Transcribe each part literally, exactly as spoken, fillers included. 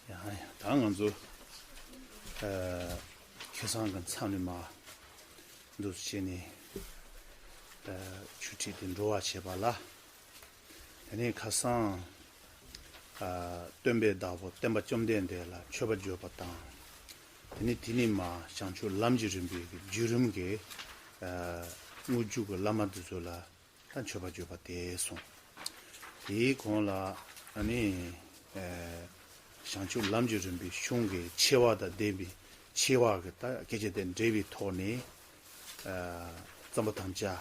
ཡང་ད་ང་ཚོ་ཨ་ཁ་སང་གི་མཚམས་རེ་མ་འདུག་བྱས་ནས་ཨ་ཆོས་ཁྲིད་དེ་འགྲོ་བ་བྱས་པ་ལ། དེ་ནས་ཁ་སང་ཨ་སྟོན་པའི་བདག་པོ་སྟོན་པ་བཅོམ་ལྡན་འདས་ལ་མཆོད་པ་བརྗོད་པ་དང་། དེ་ནས་དེ་ནས་མ་བྱང་ཆུབ་ལམ་གྱི་རིམ་པའི་བརྒྱུད་རིམ་གྱི་ཨ་དངོས་བརྒྱུད་ཀྱི་བླ་མ་འདི་ཚོ་ལ་ད་མཆོད་པ་བརྗོད་པ་དེ་སོང་། དེའི་གོང་ལ་ཨ་ནི་ཨ་བྱང་ཆུབ་ལམ་གྱི་རིམ་པའི་གཞུང་གི་ཆེ་བ་དང་ལྡན་པའི་ཆེ་བ་གི་ད་སྐད་ཆ་དེ་འགྲེལ་བའི་ཐོག་ནས་ཨ་རྩོམ་པ་དམ་བཅའ།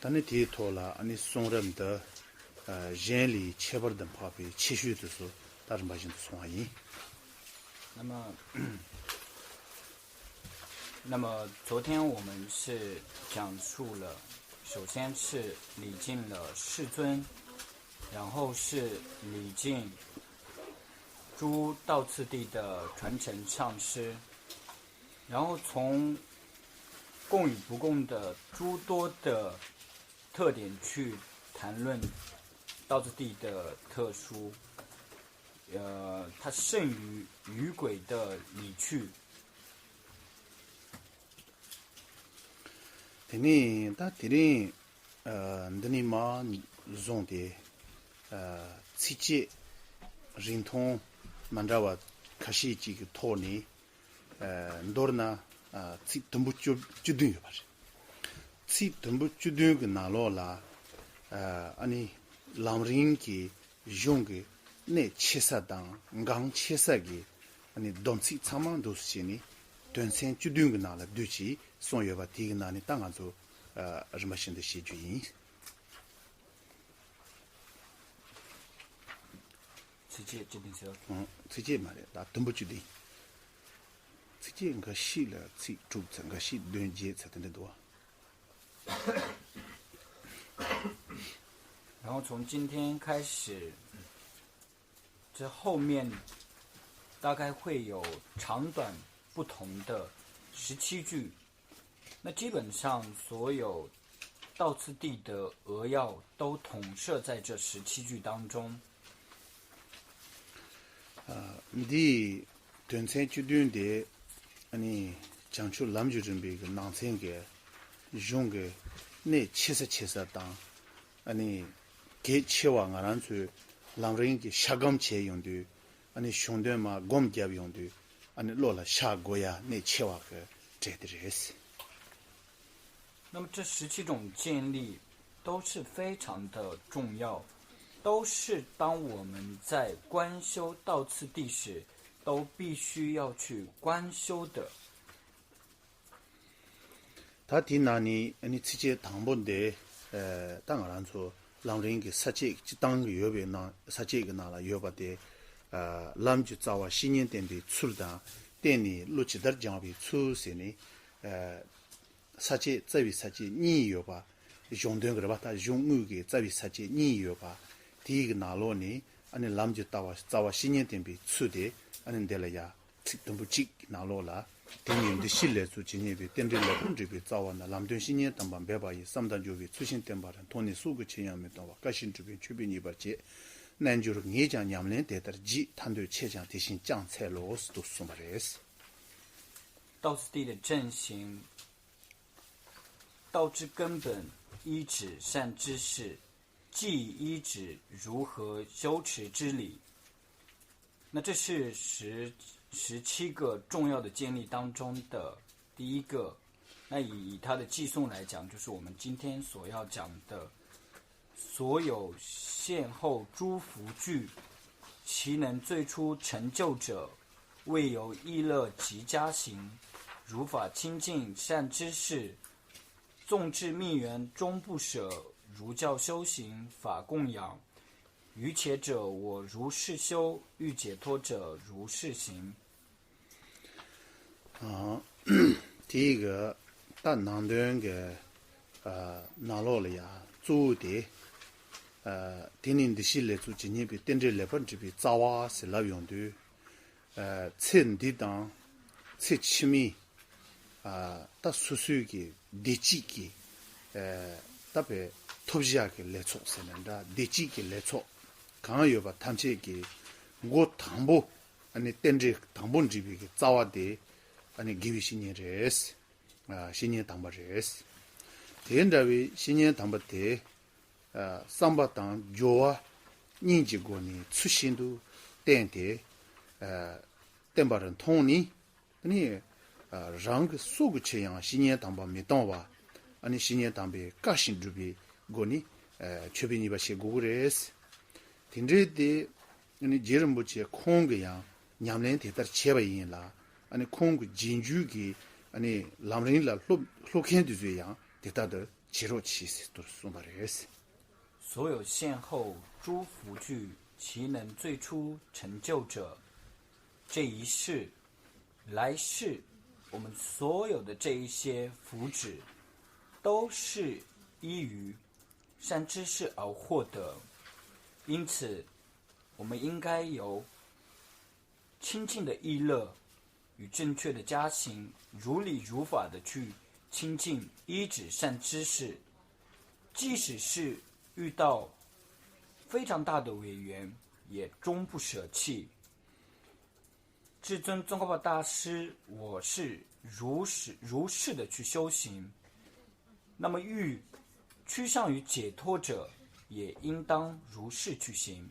ད་ནི་དེའི་ཐོག་ལ་ཨ་ནི་གསུང་རབ་འདི་ཨ་གཞན་ལས་ཁྱད་པར་དུ་འཕགས་པའི་ཆེ་ཤོས་དེ་ཚོ་ད་རིམ་པ་བཞིན་དུ་གསུང་བ་ཡིན། 那么，那么昨天我们是讲述了，首先是礼敬了世尊，然后是礼敬诸道次第的传承上师，然后从供与不供的诸多的特点去谈论道次第的特殊，呃，它胜于于鬼的理趣。 དེ་ནས་ད་དེ་རིང་ཨ་འདི་ནས་མ་བཟུང་སྟེ་ཨ་ཚིགས་བཅད་རིང་ཐུང་མ་འདྲ་བ་ཁ་ཤས་ཅིག་གི་ཐོག་ནས་ཨ་མདོར་ན་ཨ་ཚིག་དུམ་བུ་བཅུ་བཅུ་བདུན་ཡོད་པ་རེད། ཚིག་དུམ་བུ་བཅུ་བདུན་གྱི་ནང་ལོགས་ལ་ཨ་ཨ་ནི་ལམ་རིམ་གྱི་གཞུང་གི་གནད་ཆེ་ས་དང་འགངས་ཆེ་ས་གི་ཨ་ནི་སྡོམ་ཚིག་ཚང་མ་འདུག་སེ་བྱས་ནས་དོན་ཚན་བཅུ་བདུན་གྱི་ནང་ལ་བསྡུས་ཀྱིས་གསུངས་ཡོད་པ་དེའི་ནང་ནས་ད་ང་ཚོ་ཨ་རིམ་པ་བཞིན་དུ་བཤད་རྒྱུ་ཡིན། ཚིགས་བཅད་བཅུ་བདུན་ཟེར་བ། ཨང་། ཚིགས་བཅད་མ་རེད། ད་དུམ་བུ་བཅུ་བདུན། ཚིགས་བཅད་འགའ་ཤས་ལ་ཚིག་དྲུག་ཚེ་འགའ་ཤས་བདུན་བརྒྱད་ཚེ་དེ་འདྲ་འདུག་བ། 然后从今天开始，这后面大概会有长短不同的十七句。那基本上所有道次第的扼要都统摄在这十七句当中。 ཨ་འདིའི་དོན་ཚན་བཅུ་བདུན་དེ་ཨ་ནི་བྱང་ཆུབ་ལམ་གྱི་རིམ་པའི་གི་ནང་ཚན་གྱི་གཞུང་གི་གནད་ཆེ་ས་ཆེ་ས་དང་ཨ་ནི་གལ་ཆེ་བ་ང་རང་ཚོའི་ལམ་རིམ་གྱི་ཤ་སྒམ་བྱས་ཡོང་དུས་ཨ་ནི་གཞུང་དོན་མ་སྒོམ་བརྒྱབ་ཡོང་དུས་ཨ་ནི་བློ་ལ་ཤར་དགོས་ཡ་གནད་ཆེ་བ་གི་གྲས་དེ་རེད། 那么这十七种建立都是非常的重要，都是当我们在观修道次第时，都必须要去观修的。 ད་དེའི་ནང་ནས་ཨ་ནི་ཚིགས་བཅད་དང་པོ་འདི་ཨ་ད་ང་རང་ཚོ་ལམ་རིམ་གྱི་ས་བཅད་སྤྱི་བཏང་གི་ཡོད་པའི་ནང་ས་བཅད་ཀྱི་ནང་ལ་ཡོད་པ་དེ་ཨ་ལམ་གྱི་རྩ་བ་བཤེས་གཉེན་བསྟེན་པའི་ཚུལ་དང་བསྟེན་ནས་བློ་ཇི་ལྟར་སྦྱང་བའི་ཚུལ་ཟེར་ནས་ཨ་ས་བཅད་རྩ་བའི་ས་བཅད་གཉིས་ཡོད་པ། གཞུང་དོན་གྱི་རེད་པ། ད་གཞུང་དངོས་ཀྱི་རྩ་བའི་ས་བཅད་གཉིས་ཡོད་པ། དེའི་གི་ནང་ལོགས་ནས་ཨ་ནི་ལམ་གྱི་ལྟ་བ་རྩ་བ་བཤེས་གཉེན་བསྟེན་པའི་ཚུལ་དེ་ཨ་ནི་འདི་ལ་ཡ་ཚིག་དུམ་བུ་གཅིག་གི་ནང་ལོགས་ལ། དེ་ཉིད་འདི་ཕྱི་ལས་ཚུལ་ཇི་སྙེད་པའི། རྟེན་འབྲེལ་ལེགས་པར་འགྲིག་པའི་རྩ་བ་ནི། ལམ་སྟོན་བཤེས་གཉེན་དམ་པ་འབད་པ་ཡིས། བསམ་དང་སྦྱོར་བའི་ཚུལ་བཞིན་བསྟེན་པ་རེད། མཐོང་ནས་སྲོག་གི་ཕྱིར་ཡང་མི་གཏོང་བ། དཀའ་བཞིན་སྒྲུབ་པའི་མཆོད་པས་མཉེས་པར་བྱེད། རྣལ་འབྱོར་ངས་ཀྱང་ཉམས་ལེན་དེ་ལྟར་བགྱིས། ཐར་འདོད་ཆེས་ཀྱང་དེ་བཞིན་བསྐྱང་འཚལ་ལོ། དུ་གསུངས་པ་རེད།道次第的正行，道之根本，依止善知识，即以依止如何修持之理。那这是十十七个重要的建立当中的第一个。那以以它的寄送来讲，就是我们今天所要讲的所有现后诸佛句，其能最初成就者，未由意乐即加行，如法清净善知识，纵至命缘终不舍，如教修行法供养。愚且者，我如是修；欲解脱者，如是行。 ཨ་དེའི་གི་ད་ནང་དོན་གི་ཨ་ནང་ལོགས་ལ་ཡ་གཙོ་བོ་དེ་ཨ་དེ་ནི་འདི་ཕྱི་ལས་ཚུལ་ཇི་སྙེད་པའི། རྟེན་འབྲེལ་ལེགས་པར་འགྲིག་པའི་རྩ་བ་ཟེར་ལབ་ཡོང་དུས། ཨ་ཚེ་འདི་དང་ཚེ་ཕྱི་མའི་ཨ་ད་སོ་སོའི་གི་བདེ་སྐྱིད་ཀྱི་ཨ་ད་པའི་ཐོབ་བྱ་གི་ལས་ཚོགས་ཟེར་ན་འདྲ། བདེ་སྐྱིད་ཀྱི་ལས་ཚོགས། གང་ཡོད་པ་ཐམས་ཅད་ཀྱི་འགོ་དང་པོ། ཨ་ནི་རྟེན་འབྲེལ་དང་པོ་འགྲིག་པའི་གི་རྩ་བ་དེ་ཨ་ནི་དགེ་བའི་བཤེས་གཉེན་རེད། ཨ་བཤེས་གཉེན་དམ་པ་རེད། དེ་འདྲ་བའི་བཤེས་གཉེན་དམ་པ་དེ་ཨ་བསམ་པ་དང་སྦྱོར་བ་གཉིས་ཀྱི་སྒོ་ནས་ཚུལ་བཞིན་དུ་བསྟེན་ཏེ་ཨ་བསྟེན་པར་མཐོང་ནས། ཨ་ནི་ཨ་རང་གི་སྲོག་གི་ཕྱིར་ཡང་བཤེས་གཉེན་དམ་པ་མི་གཏོང་བ། ཨ་ནི་བཤེས་གཉེན་དམ་པའི་བཀའ་བཞིན་སྒྲུབ་པའི་སྒོ་ནས་ཨ་མཆོད་པའི་ཉེས་པ་བྱེད་དགོས་ཀྱི་རེད། དེ་འདྲའི་དེ་ཨ་ནི་རྗེ་རིན་པོ་ཆེ་ཁོང་གིས་ཡང་ཉམས་ལེན་དེ་ལྟར་བྱས་པ་ཡིན་ལ། ཨ་ནི་ཁོང་གི་རྗེས་འཇུག་གི་ཨ་ནི་ལམ་རིམ་ལ་སློབ་སློབ་མཁན་དེ་ཚོས་ཡང་དེ་ལྟར་དུ་བྱེད་རོགས་གྱིས་ཟེར་དུ་གསུངས་པ་རེད། 所有现后诸福聚，岂能最初成就者？这一世，来世，我们所有的这一些福祉，都是依于善知识而获得。因此，我们应该由清净的意乐与正确的家行，如理如法的去亲近依止善知识，即使是遇到非常大的违缘，也终不舍弃。至尊宗喀巴大师，我是如是如是的去修行，那么欲趋向于解脱者，也应当如是去行。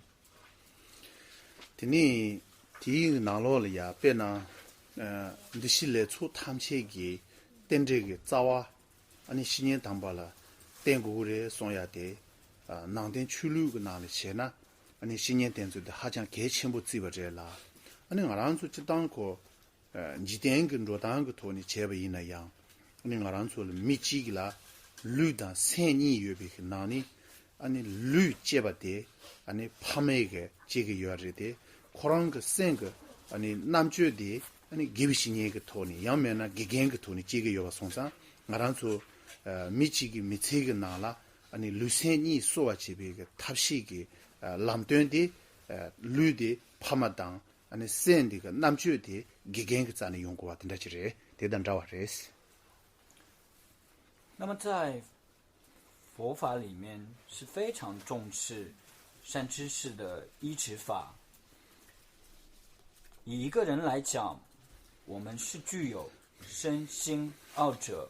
དེ་ནས་དེའི་ནང་ལོགས་ལ་ཡ་དཔེར་ན་ཨ་འདུ་ཤེས་ལས་ཚོགས་ཐམས་ཅད་ཀྱི་རྟེན་འབྲེལ་གྱི་རྩ་བ། ཨ་ནི་བཤེས་གཉེན་དམ་པ་ལ་བསྟེན་དགོས་ཀྱི་རེད་གསུང་ཡ་དེ། ཨ་ནང་བསྟན་ཆོས་ལུགས་ཀྱི་ནང་ལ་བྱས་ན། ཨ་ནི་བཤེས་གཉེན་དེ་ཚོ་དེ་ཧ་ཅང་གལ་ཆེན་པོ་བརྩིས་པ་རེད་ལ། ཨ་ནི་ང་རང་ཚོ་སྤྱིར་བཏང་ཁོ་ཨ་འཇིག་རྟེན་གྱི་འགྲོ་སྟངས་ཀྱི་ཐོག་ནས་བྱས་པ་ཡིན་ན་ཡང་། ཨ་ནི་ང་རང་ཚོ་ལ་མི་གཅིག་ལ་ལུས་དང་སེམས་གཉིས་ཡོད་པའི་གི་ནང་ནས། ཨ་ནི་ལུས་ཅེས་པ་དེ་ཨ་ནི་ཕ་མས་གི་བྱེད་ཀྱི་ཡོད་རེད་དེ། ཁོ་རང་གི་སེམས་ཀྱི་ཨ་ནི་རྣམ་དཔྱོད་དེ་ཨ་ནི་དགེ་བའི་བཤེས་གཉེན་གྱི་ཐོག་ནས། ཡང་མིན་ན་དགེ་རྒན་གྱི་ཐོག་ནས་བྱེད་ཀྱི་ཡོད་པ་སོང་ཙང་། ང་རང་ཚོ་ཨ་མི་གཅིག་གི་མི་ཚེ་གི་ནང་ལ་ཨ་ནི་ལུས་སེམས་གཉིས་གསོ་བ་བྱེད་པའི་གི་ཐབས་ཤེས་ཀྱི་ཨ་ལམ་སྟོན་དེ། ཨ་ལུས་དེ་ཕ་མ་དང་། ཨ་ནི་སེམས་འདི་གི་རྣམ་དཔྱོད་དེ་དགེ་རྒན་གྱི་རྩ་ནས་ཡོང་དགོས་པ་དེ་འདྲ་ཅིག་རེད། དེ་དང་འདྲ་བ་རེད། 那么在佛法里面是非常重视善知识的依止法。以一个人来讲，我们是具有身心二者。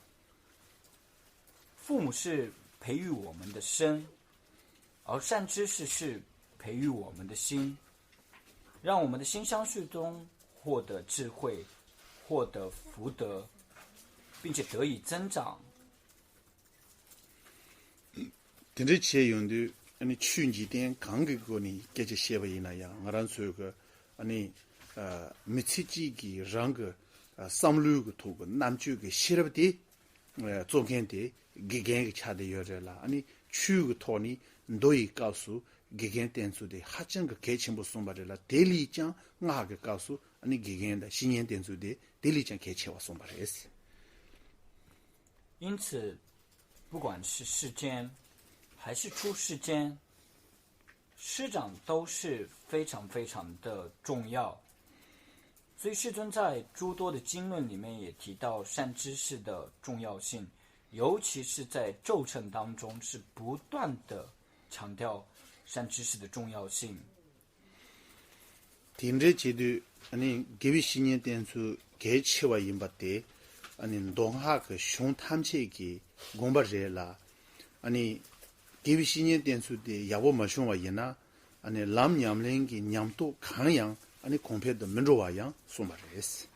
父母是培育我们的身，而善知识是培育我们的心，让我们的心相续中获得智慧，获得福德，并且得以增长。 དེ་འདྲ་བྱས་ཡོང་དུས། ཨ་ནི་ཆོས་འཇིག་རྟེན་གང་གི་སྒོ་ནས་སྐད་ཆ་བཤད་པ་ཡིན་ན་ཡང་། ང་རང་ཚོའི་གི་ཨ་ནི་ཨ་མི་ཚེ་གཅིག་གི་རང་གི་ཨ་བསམ་བློའི་གི་ཐོག་གི་རྣམ་དཔྱོད་ཀྱི་ཤེས་རབ་དེ་ཨ་གཙོ་མཁན་དེ་དགེ་རྒན་གྱི་ཆ་དེ་ཡོད་རེད་ལ། ཨ་ནི་ཆོས་ཀྱི་ཐོག་ནས་མདོ་ཡི་སྐབས་སུ་དགེ་རྒན་བསྟེན་ཚུལ་དེ་ཧ་ཅང་གི་གལ་ཆེན་པོ་གསུངས་པ་རེད་ལ། དེ་ལས་ཀྱང་སྔགས་ཀྱི་སྐབས་སུ་ཨ་ནི་དགེ་རྒན་དང་བཤེས་གཉེན་བསྟེན་ཚུལ་དེ་དེ་ལས་ཀྱང་གལ་ཆེ་བ་གསུངས་པ་རེད། 因此，不管是世间还是出世间，师长都是非常非常的重要。所以世尊在诸多的经论里面也提到善知识的重要性，尤其是在咒乘当中是不断的强调善知识的重要性。 དེ་འདྲའི་བྱེད་དུས། ཨ་ནི་དགེ་བའི་བཤེས་གཉེན་བསྟེན་ཚུལ་གལ་ཆེ་བ་ཡིན་པ་དེ་ཨ་ནི་མདོ་སྔགས་ཀྱི་གཞུང་ཐམས་ཅད་ཀྱི་དགོངས་པ་རེད་ལ། ཨ་ནི་དགེ་བའི་བཤེས་གཉེན་བསྟེན་ཚུལ་དེ་ཡག་པོ་མ་བྱུང་བ་ཡིན་ན། ཨ་ནི་ལམ་ཉམས་ལེན་གྱི་ཉམས་རྟོགས་གང་ཡང་ཨ་ནི་གོང་འཕེལ་དུ་མི་འགྲོ་བ་ཡང་གསུངས་པ་རེད།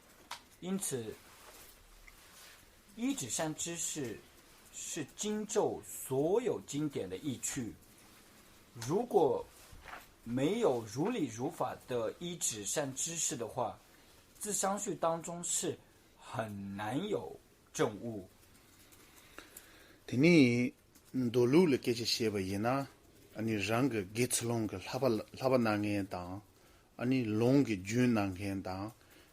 因此，依止善知识是经咒所有经典的意趣。如果没有如理如法的依止善知识的话，自相续当中是很难有证悟。 དེ་ནས་མདོ་ལུགས་ལ་སྐད་ཆ་བཤད་པ་ཡིན་ན། ཨ་ནི་རང་གི་དགེ་ཚུལ་སློང་གི་བསླབ་པ་བསླབ་པ་གནང་མཁན་དང་། ཨ་ནི་ལུང་གི་རྒྱུན་གནང་མཁན་དང་།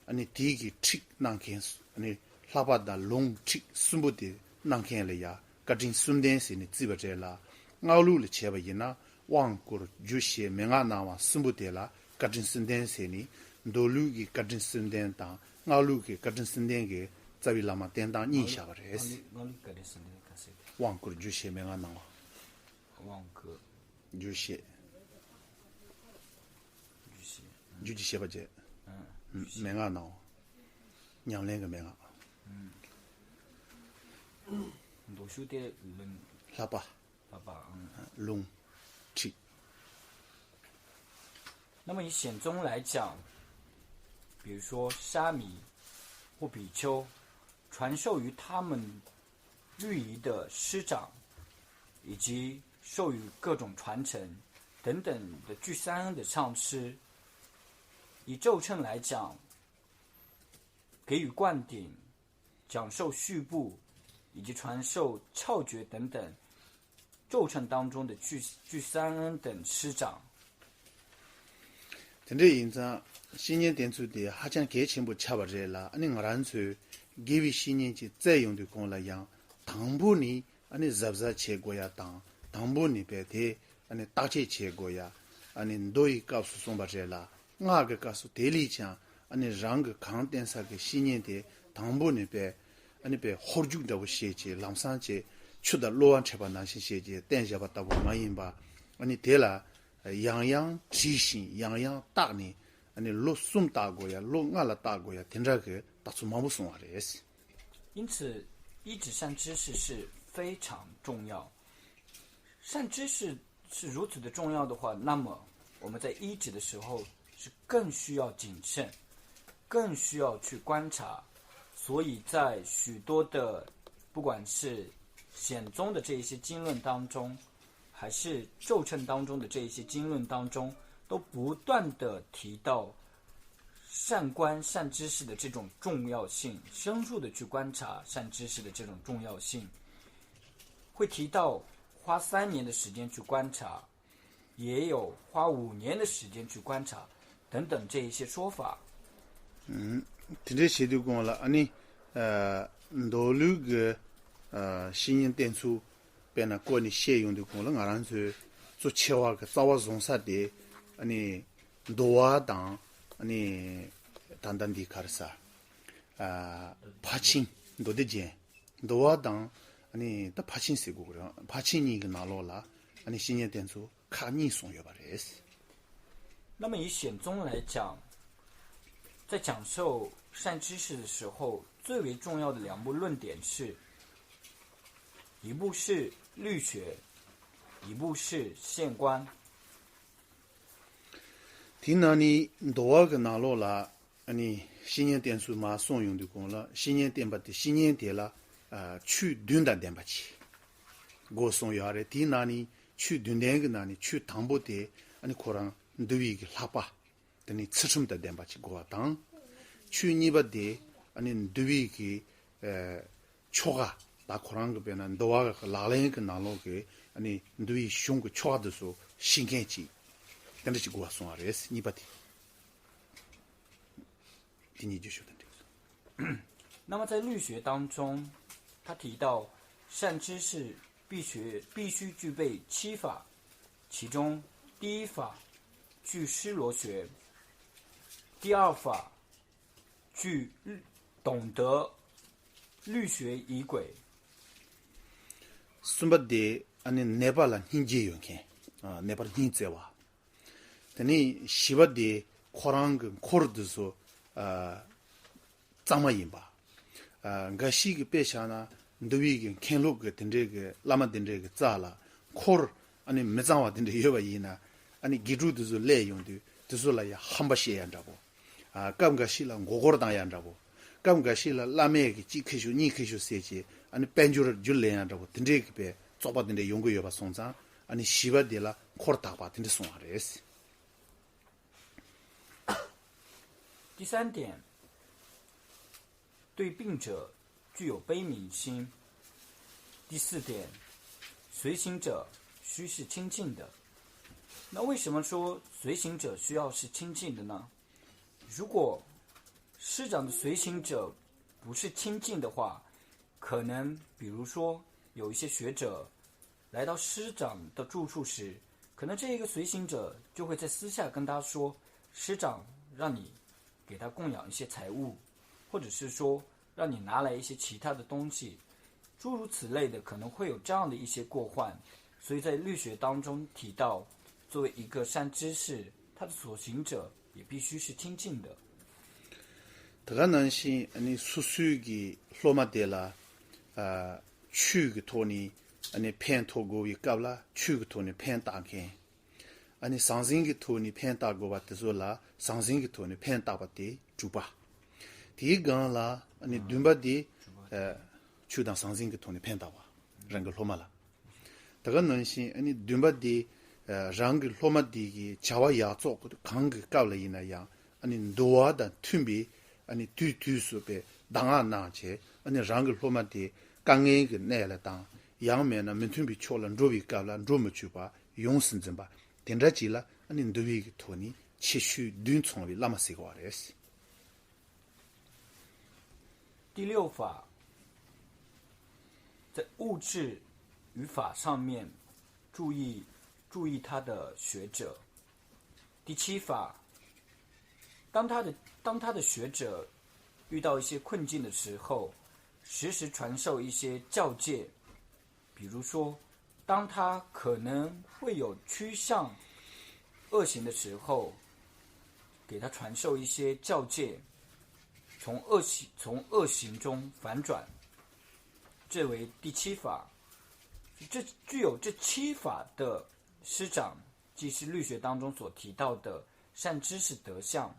ཨ་ནི་དེའི་གི་ཁྲིད་གནང་མཁན། ཨ་ནི་བསླབ་པ་དང་ལུང་ཁྲིད་གསུམ་པོ་དེ་གནང་མཁན་ལ་ཡ་བཀའ་དྲིན་གསུམ་ལྡན་ཟེར་ནས་བརྩིས་པ་རེད་ལ། སྔགས་ལུགས་ལ་བྱས་པ་ཡིན་ན། དབང་བསྐུར་རྒྱུད་བཤད་མན་ངག་གནང་བ་གསུམ་པོ་དེ་ལ་བཀའ་དྲིན་གསུམ་ལྡན་ཟེར་ནས། མདོ་ལུགས་ཀྱི་བཀའ་དྲིན་གསུམ་ལྡན་དང་སྔགས་ལུགས་ཀྱི་བཀའ་དྲིན་གསུམ་ལྡན་གྱི་རྩ་བའི་བླ་མ་བསྟེན་སྟངས་གཉིས་བཞག་པ་རེད། སྔགས་ལུགས་སྔགས་ལུགས་བཀའ་དྲིན་གསུམ་ལྡན་ག་ཟེར་ཏེ། དབང་བསྐུར་རྒྱུད་བཤད་མན་ངག་གནང་བ། དབང་བསྐུར། རྒྱུད་བཤད། ཞུ་གི་བྱེད་པ་བྱས། མན་ངག་ནང་ཉམས་ལེན་གྱི་མན་ངག་མདོ་ཤུགས་དེ་ལུང་ལྷག་པ། ལྷག་པ། ལུང་ཁྲིད། 那么以显宗来讲，比如说沙弥或比丘，传授于他们律仪的师长，以及授予各种传承等等的具三恩的上师。以咒称来讲，给予灌顶、讲授序部以及传授窍诀等等，咒称当中的具具三恩等师长。 དེ་འདྲ་ཡིན་ཙང་བཤེས་གཉེན་བསྟེན་ཚུལ་དེ་ཧ་ཅང་གལ་ཆེན་པོ་ཆགས་པ་རེད་ལ། ཨ་ནི་ང་རང་ཚོས་དགེ་བའི་བཤེས་གཉེན་ཅིག་བཙལ་ཡོང་དུས་གོང་ལ་ཡང་དང་པོ་ནི་ཨ་ནི་གཟབ་གཟབ་བྱེད་དགོས་ཡ་དང་། དང་པོ་ནི་བས་དེ་ཨ་ནི་བརྟག་དཔྱད་བྱེད་དགོས་ཡ། ཨ་ནི་མདོ་ཡི་སྐབས་སུ་གསུངས་པ་རེད་ལ། སྔགས་ཀྱི་སྐབས་སུ་དེ་ལས་ཀྱང་ཨ་ནི་རང་གི་གང་བསྟེན་ས་གི་བཤེས་གཉེན་དེ་དང་པོ་ནི་བས་ཨ་ནི་བས་ཧོར་རྒྱུག་འདྲ་བོ་བྱེད་ཅེས་ལམ་སང་ཅེས་ཆུ་དང་གློ་བ་འཕྲད་པ་ནང་བཞིན་བྱེད་ཅེས་བསྟེན་བཞག་པ་ལྟ་བུ་མ་ཡིན་པ། ཨ་ནི་དེ་ལ་ཡང་ཡང་དྲིས་ཤིང་ཡང་ཡང་བརྟག་ནས། ཨ་ནི་ལོ་གསུམ་བརྟག་དགོས་ཡ། ལོ་ལྔ་ལ་བརྟག་དགོས་ཡ། དེ་འདྲ་གི་རྟགས་ཚུལ་མང་པོ་གསུངས་པ་རེད། 因此，医治善知识是非常重要。善知识是如此的重要的话，那么我们在医治的时候是更需要谨慎，更需要去观察。所以在许多的，不管是显宗的这一些经论当中，还是咒称当中的这一些经论当中，都不断的提到善观善知识的这种重要性，深入的去观察善知识的这种重要性，会提到花三年的时间去观察，也有花五年的时间去观察，等等这一些说法。 དེ་འདྲའི་བྱེད་དུས་གོང་ལ་ཨ་ནི་མདོ་ལུགས་ཀྱི་བཤེས་གཉེན་བསྟེན་ཚུལ། དཔེར་ན་བཀོད་ནས་བཤད་ཡོང་དུས་གོང་ལ་ང་རང་ཚོའི་གཙོ་ཆེ་བ་གི་རྩ་བ་བཟུང་ས་དེ་ཨ་ནི་འདུལ་བ་དང་། ཨ་ནི་ད་ལྟ་འདི་ག་རེ་ཟ། ཕར་ཕྱིན་མདོ་སྡེ་རྒྱན། འདུལ་བ་དང་ཨ་ནི་ད་ཕར་ཕྱིན་ཟེར་དགོས་ཀྱི་རེད། ཕར་ཕྱིན་གཉིས་ཀྱི་ནང་ལོགས་ལ་ཨ་ནི་བཤེས་གཉེན་བསྟེན་ཚུལ་ཁག་གཉིས་གསུངས་ཡོད་པ་རེད། 那么以显宗来讲，在讲授善知识的时候，最为重要的两部论点是，一部是律学，一部是现观。 དེའི་ནང་ནས་འདུལ་བ་གི་ནང་ལོགས་ལ་ཨ་ནི་བཤེས་གཉེན་བསྟེན་ཚུལ་མར་གསུངས་ཡོང་དུས་གོང་ལ། བཤེས་གཉེན་བསྟེན་པ་དེ་བཤེས་གཉེན་དེ་ལ་ཆོས་བདུན་དང་ལྡན་པ་ཅིག་དགོས་གསུངས་ཡོད་རེད། དེའི་ནང་ནས་ཆོས་བདུན་ལྡན་གྱི་ནང་ནས་ཆོས་དང་པོ་དེ་ཨ་ནི་ཁོ་རང་འདུལ་བའི་གི་ལྷག་པ། དེ་ནས་ཚུལ་ཁྲིམས་དང་ལྡན་པ་ཅིག་དགོས་པ་དང་། ཆོས་གཉིས་པ་དེ་ཨ་ནི་འདུལ་བའི་གི་ཆོ་ག་ད་ཁོ་རང་གི་དཔེར་ན་འདུལ་བ་གི་ལག་ལེན་གྱི་ནང་ལོགས་ཀྱི་ཨ་ནི་འདུལ་བའི་གཞུང་གི་ཆོ་ག་དེ་ཚོ་ཤེས་མཁན་ཅིག་དེ་འདྲ་ཅིག་དགོས་པ་གསུངས་པ་རེད། གཉིས་པ་དེ། དེ་གཉིས་རྒྱུ་ཤོག་དང་འགྲིག་སོང་། 那么在律学当中，他提到善知识必学必须具备七法，其中第一法具尸罗学，第二法具懂得律学仪轨。 གསུམ་པ་དེ་ཨ་ནི་ནད་པ་ལ་སྙིང་རྗེ་ཡོད་མཁན། ནད་པར་སྙིང་བརྩེ་བ། དེ་ནས་བཞི་པ་དེ་ཁོ་རང་གི་འཁོར་དེ་ཚོ་གཙང་མ་ཡིན་པ། འགའ་ཞིག་གིས་དཔེ་བཞག་ན་འདུལ་བའི་གི་མཁན་སློབ་ཀྱི་དེ་འདྲའི་གི་བླ་མ་དེ་འདྲའི་གི་རྩ་ལ་འཁོར་ཨ་ནི་མི་གཙང་བ་དེ་འདྲ་ཡོད་པ་ཡིན་ན། ཨ་ནི་དགེ་ཕྲུག་དེ་ཚོ་སླེབས་ཡོང་དུས་དེ་ཚོ་ལ་ཡང་ཧམ་པ་བཤད་ཡ་འདྲ་པོ། སྐབས་འགའ་ཞིག་ལ་མགོ་སྐོར་བཏང་ཡ་འདྲ་པོ། སྐབས་འགའ་ཞིག་ལ་བླ་མས་གི་གཅིག་ཁི་ཤོ་གཉིས་ཁི་ཤོ་ཟེར་གྱི་ཨ་ནི་དཔལ་འབྱོར་རྒྱུ་ལེན་ཡ་འདྲ་པོ། དེ་འདྲའི་གི་པའི་བཙོག་པ་དེ་འདྲ་ཡོང་གི་ཡོད་པ་སོང་ཙང་། ཨ་ནི་བཞི་པ་དེ་ལ་འཁོར་དག་པ་དེ་འདྲ་གསུངས་པ་རེད། 第三点，对病者具有悲悯心。第四点，随行者需是清净的。那为什么说随行者需要是清净的呢？如果师长的随行者不是清净的话，可能比如说有一些学者来到师长的住处时，可能这一个随行者就会在私下跟他说：“师长让你给他供养一些财物，或者是说让你拿来一些其他的东西。”诸如此类的，可能会有这样的一些过患。所以在律学当中提到，作为一个善知识，他的所行者也必须是清净的。དེ་ག་ནང་བཞིན་ཨ་ནི་སོ་སོའི་གི་སློབ་མ་དེ་ལ་ཨ་ཆོས་ཀྱི་ཐོག་ནས་ཨ་ནི་ཕན་ཐོགས་དགོས་པའི་སྐབས་ལ་ཆོས་ཀྱི་ཐོག་ནས་ཕན་བཏགས་མཁན། ཨ་ནི་ཟང་ཟིང་གི་ཐོག་ནས་ཕན་བཏགས་དགོས་པ་དེ་ཚོ་ལ་ཟང་ཟིང་གི་ཐོག་ནས་ཕན་བཏགས་པ་དེ་དྲུག་པ། དེའི་སྒང་ལ་ཨ་ནི་བདུན་པ་དེ་ཨ་ཆོས་དང་ཟང་ཟིང་གི་ཐོག་ནས་ཕན་བཏགས་པ། རང་གི་སློབ་མ་ལ། དེ་ག་ནང་བཞིན་ཨ་ནི་བདུན་པ་དེ་ཨ་རང་གི་སློབ་མ་དེ་གི་བྱ་བ་ཡག་བཙོག་གང་གི་སྐབས་ལ་ཡིན་ན་ཡང་ཨ་ནི་འདུལ་བ་དང་མཐུན་པའི་ཨ་ནི་དུས་དུས་སུ་པའི་གདམས་ངག་གནང་བྱས། ཨ་ནི་རང་གི་སློབ་མ་དེ་དཀའ་ངལ་གྱི་གནས་ལ་དང་ཡང་མེད་ན་མི་མཐུན་པའི་ཕྱོགས་ལ་འགྲོ་བའི་སྐབས་ལ་འགྲོ་མི་བཅུག་པ། ཡོངས་སུ་འཛིན་པ། དེ་འདྲ་ཅིག་ལ་ཨ་ནི་འདུལ་བའི་གི་ཐོག་ནས་ཁྱད་ཆོས་བདུན་ཚང་བའི་བླ་མ་ཟེར་གི་ཡོད་རེད།第六法，在物质与法上面注意注意他的学者。第七法，当他的当他的学者遇到一些困境的时候，时时传授一些教诫，比如说，当他可能会有趋向恶行的时候，给他传授一些教诫，从恶行从恶行中反转。这为第七法。这具有这七法的师长，即是律学当中所提到的善知识德相。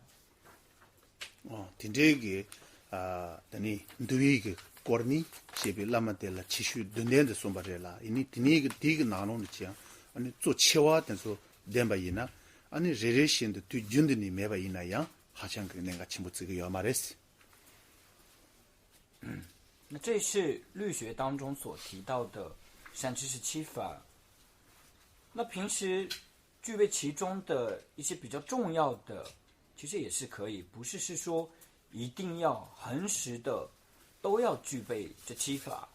ཨོ། དེ་འདྲའི་གི་ཨ་ད་ནི་འདུལ་བའི་གི་སྐོར་ནི་ཞེས་པའི་བླ་མ་དེ་ལ་ཁྱད་ཆོས་བདུན་ལྡན་དུ་གསུངས་པ་རེད་ལ། ཡིན་ནི་དེ་ནི་གི་དེའི་གི་ནང་ལོགས་ནས་ཀྱང་ཨ་ནི་གཙོ་ཆེ་བ་དེ་ཚོ་ལྡན་པ་ཡིན་ན། ཨ་ནི་རེ་རེ་བཞིན་དུ་དུས་རྒྱུན་དུ་ནི་མེད་པ་ཡིན་ན་ཡང་ཧ་ཅང་གི་གནད་འགག་ཆེན་པོ་བརྩི་གི་ཡོད་མ་རེད། 那这是律学当中所提到的善知识七法。那平时具备其中的一些比较重要的，其实也是可以，不是是说一定要恒时的都要具备这七法。